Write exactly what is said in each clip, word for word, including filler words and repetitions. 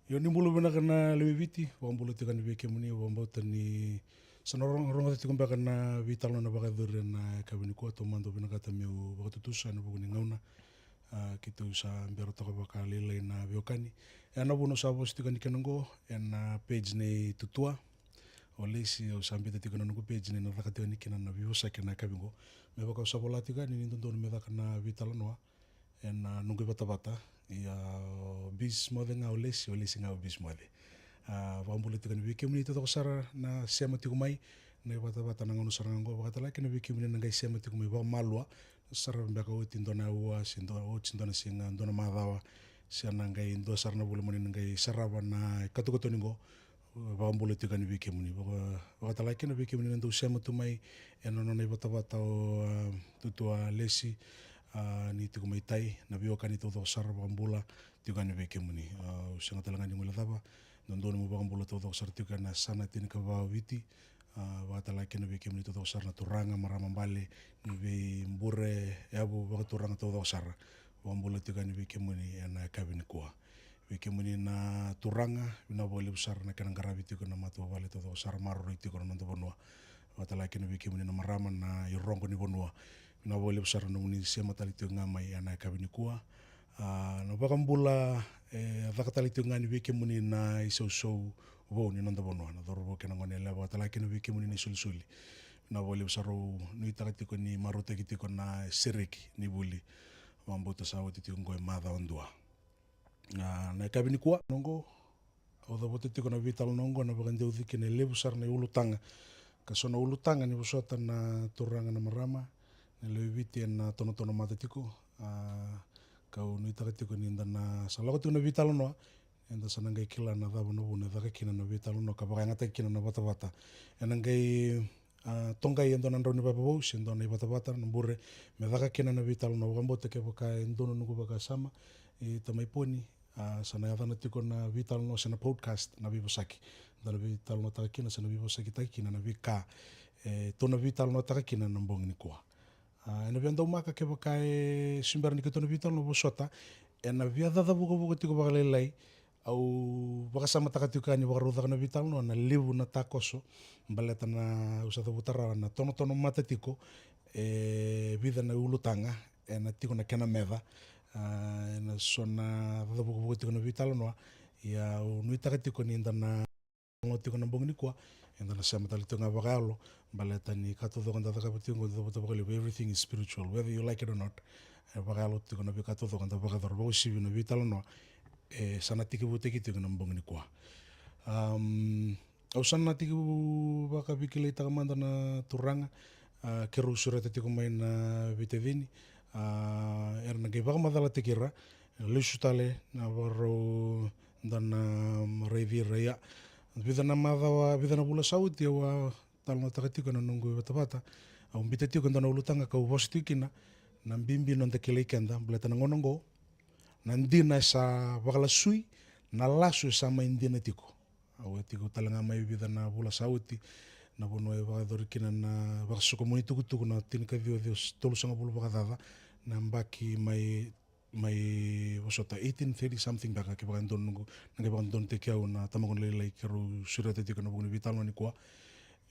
Io, ni bula vinaka na lewe i Viti, vakabula tiko yani vei kemuni, vakabauta ni sa na rogo-, rogoca tiko beka na veitalanoa na vakayacori ena yakavi nikua. Taumada au vinakata meu vakatutusa ena vuku ni gauna. A, keitou sa bera toka vakalailai na veiwekani. Ena vuna au sa vosa tiko yani kina oqo, ena page nei Tutua. O Lesi, au sa biuta tiko na noqu page ni na caka tiko yani kina na veivosaki ena yakavi oqo. Me vaka au sa vola tiko yani ni dodonu me caka na veitalanoa ena noqu ivatavata. Ia, o Bis Moce ga o Lesi, o Lesi ga o Bis Moce. A, vakabula tiko yani vei kemuni taucoko sara na sema tiko mai na ivatavata na gauna sara ga oqo, vakatalega kina vei kemuni na qai sema tiko mai vakamalua. Sara beka oti dua na aua, se dua, oti dua na siga, dua na macawa, se na qai dua sara na vula mo ni na qai sarava na ikatokatoni oqo. Vakabula tiko yani vei kemuni. Vaka-, vakatalega kina vei kemuni na dau sema tu mai ena nona ivatavata o, a, Tutua Lesi, a, ni tiko mai Tai, na veiwekani taucoko sara, vakabula tiko yani vei kemuni. A, au sega talega ni guilecava, dodonu meu vakabula taucoko sara tiko ena yasana tinikava o Viti, a, vakatalega kina vei kemuni taucoko sara na turaga, marama, bale, ni veibure, yavu vakaturaga taucoko sara. Vakabula tiko yani vei kemuni ena yakavi nikua. Vei kemuni na turaga, vinaka vakalevu sara na kena qaravi tiko na matavuvale taucoko sara, maroroi tiko na noda vanua. Vakatalega kina vei kemuni na marama, na iroqo ni vanua. Vinaka vakalevu sara na nomuni sema tale tiko ga mai ena yakavi nikua. A, na vakabula, e, caka tale tiko ga yani vei kemuni na isausau vou ni noda vanua, na cauravou kei na goneyalewa, vakatalega kina vei kemuni na isolisoli. Vinaka vakalevu sara, au nuitaka tiko ni marautaki tiko na sereki ni vuli. Vakabauta sa oti tiko oqo e macawa dua. A, na yakavi nikua, na oqo, au cavuta tiko na veitalanoa oqo, na vakadeuci kina e levu sara na iulutaga. Ka so na ulutaga ni vosota na turaga, na marama, na lewe i Viti ena tonotono mata tiko. A, kau nuitaka tiko ni da na sa lako tiko na veitalanoa, eda sa na qai kila na cava na vuna e caka kina na veitalanoa ka vakayagataki kina na vatavata. Ena qai, a, toqai e dua na drau ni vakavou se dua na ivatavata na bure me caka kina na veitalanoa. Vakabauta kevaka e dua na noqu vakasama, e, tamai Poni, a, sa na yacana tiko na veitalanoa se na podcast na veivosaki. Da na veitalanoataka kina se na veivosakitaki kina na veika, e, tou na veitalanoataka kina na bogi nikua. A, ena via daumaka kevaka e se bera ni keitou na veitalanoa vosota, ena via caca vukavuka tiko vakalailai. Au vakasamataka tiko yani vakarau caka na veitalanoa na levu na takoso, baleta na, au sa cavuta rawa na tonotono mata tiko, e vica na ulutaga ena tiko na kena meca. A, ena so na caca vukavuka tiko na veitalanoa. Ia au nuitaka tiko ni da na talanoa tiko na bogi nikua, eda na sema tale tiko ga vakayalo, baleta ni ka taucoko da cakava tiko oqo, da cavuta vakalevu, everything is spiritual, whether you like it or not. E vakayalo tiko na veika taucoko da vakayacora, vakauasivi na veitalanoa, e, sa na tekivutaki tiko na bogi nikua. Am, au sa na tekivu vakaveikilaitaka mada na turaga, a, keirau sureta tiko mai na veitacini, a, era na qai vakamacalataki ira, lesu tale na vakarau da na, mm, raici ira. Ia, vica na macawa, vica na vula sa oti au a talanoataka tiko ena noqu ivatavata. Au biuta tiko e dua na ulutaga kau vosa tiko kina, na bibi noda kilai keda, baleta na gauna oqo na dina e sa vakalasui, na lasu e sa mai dina tiko. Au a tiko tale ga mai vica na vula sa oti, na vanua e vakayacori kina na vakasokomuni tukutuku na tinikaciwa ciwa tolusagavulu vakacaca, na yabaki mai mai vosota, eighteen thirty something beka, kevaka e donu noqu, na qai vakadonutaki au na tamaqu na lailai keirau sureta tiko ena vuku ni veitalanoa nikua.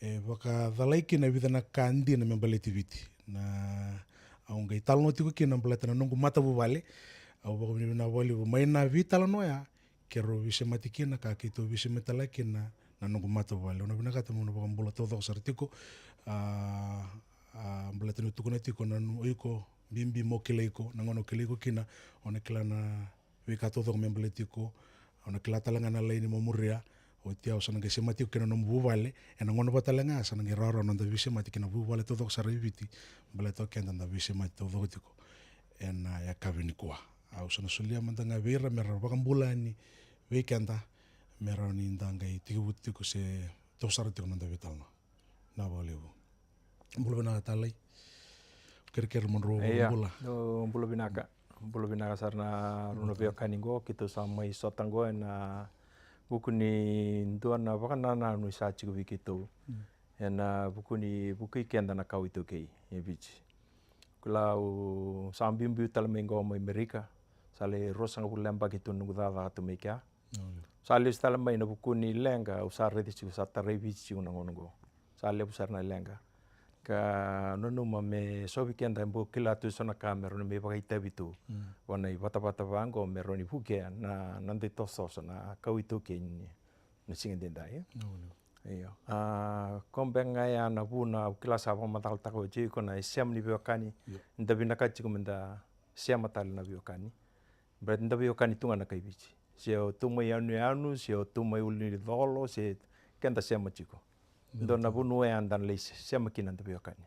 E vakacalai kina e vica na ka dina me baleti Viti. Na, au qai talanoa tiko kina baleta na noqu matavuvale. Au vakavinavinaka vakalevu mai na veitalanoa ya, keirau veisemati kina ka keitou veisemati tale kina na noqu matavuvale. Au na vinakata meu na vakabula taucoko sara tiko, a, a, baleta niu tukuna tiko na nu-, o iko, bibi mo kilai iko, na gauna o kilai iko kina, o na kila na veika taucoko me baleti iko, o na kila tale ga na laini mo muria. Oti au sa na qai semati iko kei na nomu vuvale, ena gauna vata tale ga sa na qai rawarawa noda veisemati kei na vuvale taucoko sara i Viti, baleta o keda da veisemati taucoko tiko ena yakavi nikua. Au sa na solia mada ga vei ira me ra vakabula yani vei keda, me rawa ni da qai tekivu tiko se toso sara tiko na noda veitalanoa. Vinaka vakalevu. Bula vinaka talai. Kerekere mo drau vakabula. Bula vinaka. Bula vinaka sara na rua na veiwekani qo, keitou sa mai sota qo ena vuku ni dua na vakanananu sa tiko vei keitou. Mm. Ena vuku ni vukei keda na kawa iTaukei e Viti. Kila au sa biubiu tale mai qo mai Merika, sa lai ruasagavulu na yabaki tu na noqu cakacaka tu mai kea. Sa lesu tale mai na vuku ni leqa, au sa raici tiko, sa tarai Viti tiko na gauna oqo. Sa levu sara na leqa. Ka nanuma me so vei keda e bau kila tu e so na ka me rawa ni mai vakaitavi tu. Vua na ivatavata vaqo me rawa ni vukea na, na dai tosotoso na kau iTaukei ni na siga daidai. Io. A, ko beka ga ya na vuna au kila sa vakamacalataka oti iko na isema ni veiwekani. Da vinakati tiko me da sema tale na veiwekani. Baleta da veiwekani tu ga na kai Viti. Se o tu mai yanuyanu, se o tu mai ulu ni colo, se keda sema tiko. Dua na vanua ya da na lai se-, sema kina da veiwekani.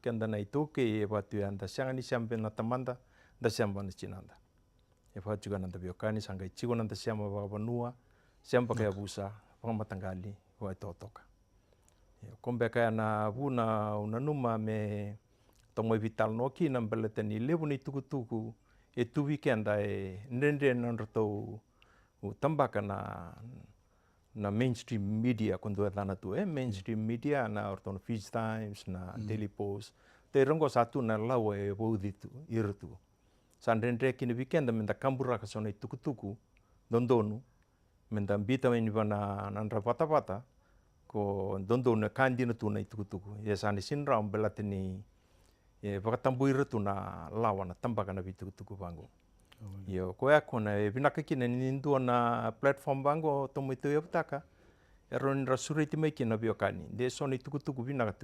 Keda na iTaukei e vaka tu ya da sega ni sema vei na tamada, da sema vei na tinada. E vaka tiko na da veiwekani, sa qai tiko na da sema vakavanua, sema vakayavusa, vakamataqali, vakaitokatoka. Io, ko beka ya na vuna au nanuma me tou mai veitalanoa kina baleta ni levu na itukutuku e tu vei keda e dredre na nodratou tabaka na, na mainstream media, ko dou yacana tu e mainstream media, na o ratou na Fiji Times, na Daily Post. Tou ira oqo sa tu na lawa e vauci tu ira tu. Sa dredre kina vei keda me da kaburaka so na itukutuku dodonu, me da biuta mai ni va na, na nodra vatavata, ko dodonu e ka dina tu na itukutuku. Ia sa na sega ni rawa baleta ni e vakatabui ira tu na lawa na tabaka na veitukutuku vaqo. Io, koya ko na e vinaka kina ni dua na platform vaqo tou mai tauyavutaka, e rawa ni ra sureti mai kina na veiwekani. De so na itukutuku vinaka tu